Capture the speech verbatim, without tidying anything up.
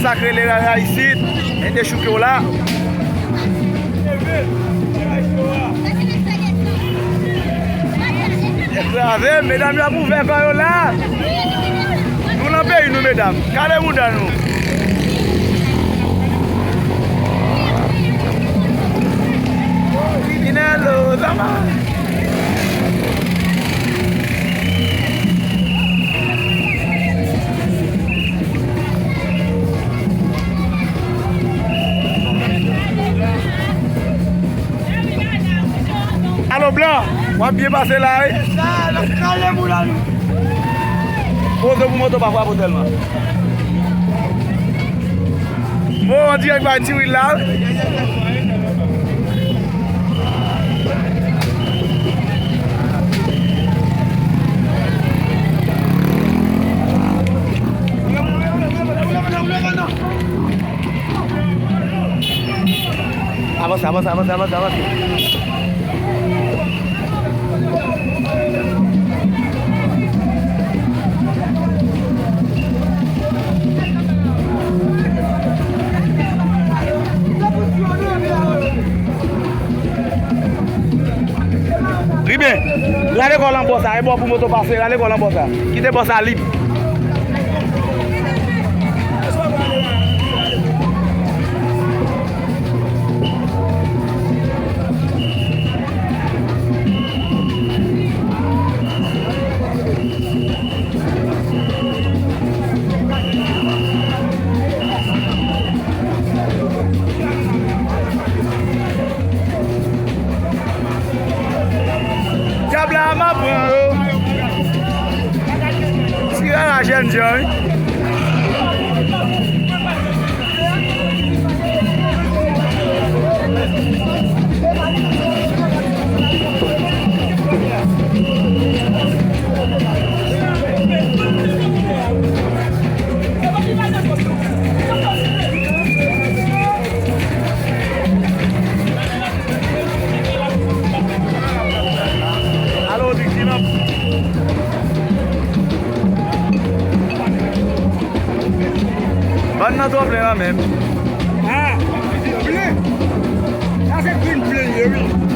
Sa k rele rara isit, e dechouke w la. Ekraze, medam yo ap ouvè kò yo la. Nou nan peyi nou, medam. Kale mouda nou. Kriminèl, oh, zama. Alo, blan, w ap byen pase la, wi. Sa, n ap kale moun an nou. Poze pou moto pa frape w tèlman. Mo an dirèk bay Tiwil la. Avanse, avanse, avanse, avanse, avanse. Riben, rale kò w nan bò sa, e bò pou moto pase, rale kò w nan bò sa. Kite bò sa lib. Dyab la, m ap pran yo. Ti rara jènjan, wi. Alo, di ki nan. Bann nan twò plen nan menm. Ah, plen. Sa se grenn plen ye, wi.